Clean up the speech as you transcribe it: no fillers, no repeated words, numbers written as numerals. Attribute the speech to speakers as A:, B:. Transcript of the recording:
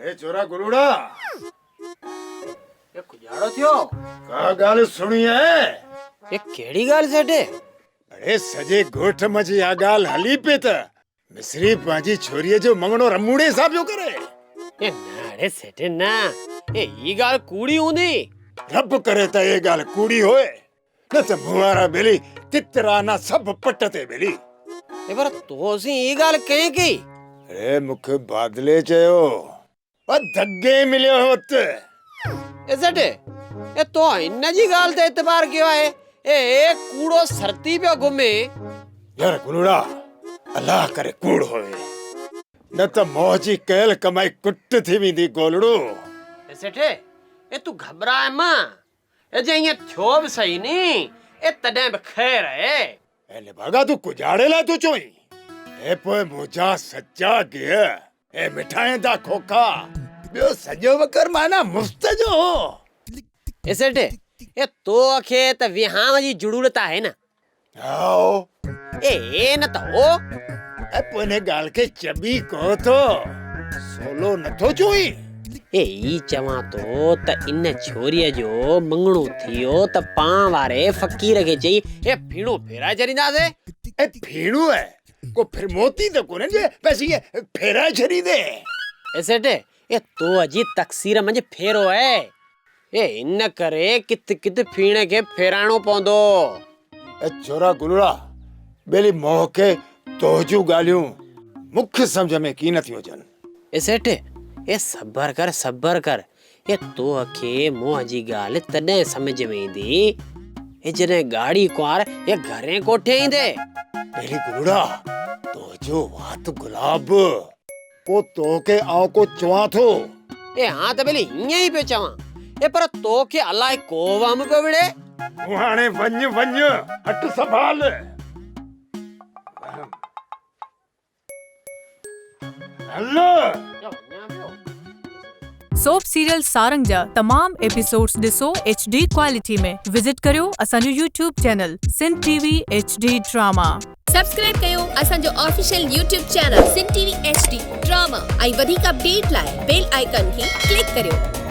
A: اڙي چورا گلوڙا.
B: اي ڪجاڙو ٿيو.
A: ڪا ڳالهه سڻي آهي؟
B: اي ڪهڙي ڳالهه سيٺ؟
A: اڙي سڄي ڳوٺ منجهه اها ڳالهه هلي پئي ته مصري پنهنجي ڇوريء جو مڱڻو رموڙي سان پيو ڪري.
B: اي نه اڙي سيٺ نه، اي هي ڳالهه ڪوڙي هوندي.
A: رب ڪري ته اهي ڳالهه ڪوڙي هوئي، نه ته مون وارا ٻيلي تترانا سڀ پٽ تي ٻيلي.
B: اي پر توسين هي ڳالهه ڪنهن ڪئي؟
A: اڙي مون کي بادلي چيو. او دڳي مليو هو ات.
B: اي سيٺ، اي تو هن جي ڳالهه تي اعتبار ڪيو آهي؟ اي ڪوڙو سرتي پيو گهمي.
A: يار گلوڙا، الله ڪري ڪوڙ هوئي، نه ته موهه جي ڪيل ڪمائي ڪٽ ٿي ويندي گولڙو.
B: اي سيٺ، اي تون گهٻراء مه، اي جي ائين ٿيو به سهي ني، اي تڏهن به خير اهي.
A: اي نڀاڳا تون ڪجاڙي لاء ٿو چوين؟ اي پوء منهنجا سچا گيهه. اي مٺائين جا کوکا، ٻيو سڄو وکر معنيٰ مفت جو هو.
B: اي سيٺ، اي تو کي ته وهانء جي ضرورت آهي نه؟
A: هائو.
B: اي اي نه ته هو.
A: اي پوء ان ڳالهه کي چٻي ڪو ٿو، سولو نه ٿو چوين؟
B: اي ئي چوان ٿو ته ان ڇوريء جو مڱڻو ٿيو ته پان واري فقير کي چئي اي ڦيڻو ڦيرائي ڇڏينداسين.
A: اي ڦيڻو اي ڪو ڦرموتي ته ڪونهي جي پئسي ائين ڦيرائي ڇڏيندين.
B: اي سيٺ، اي تو جي تقصير منجهه ڦيرو اهي. اي ان ڪري ڪٿ ڪٿ ڦيڻي کي ڦيرائڻو پوندو.
A: اي ڇورا گلڙا، ٻيلي موهه کي تو جون ڳالهيون مون کي سمجهه ۾ ڪين ٿيون اچن.
B: اي سيٺ، اي صبر ڪر صبر ڪر، اي تو کي موهه جي ڳالهه تڏهن سمجهه ۾ ايندي، اي جڏهن ڳاڙهي ڪنوار اي گهرين ڪوٺي ايندي.
A: ٻيلي گلڙا، تو جو وات گلاب، ڪو تو کي آئون ڪو چوان ٿو.
B: اي ها ته ٻيلي هيئن ئي پيو چوان، اي پر تو کي الائي ڪو وهم پيو وڙهي.
A: تون هاڻي وڃ وڃ، هٽ سنڀال. وهم. هل.
C: سوپ سيريل سارنگ جا تمام ايپيسوڊز ڏسو ايڇ ڊي ڪوالٽي ۾ وزٽ ڪريو اسان جو YouTube channel Sindh T V H D drama.
D: Subscribe ڪيو اسان جو official YouTube channel Sindh T V H D drama ۽ وڌيڪ اپڊيٽ لاء بيل آئيڪان کي ڪلڪ ڪريو.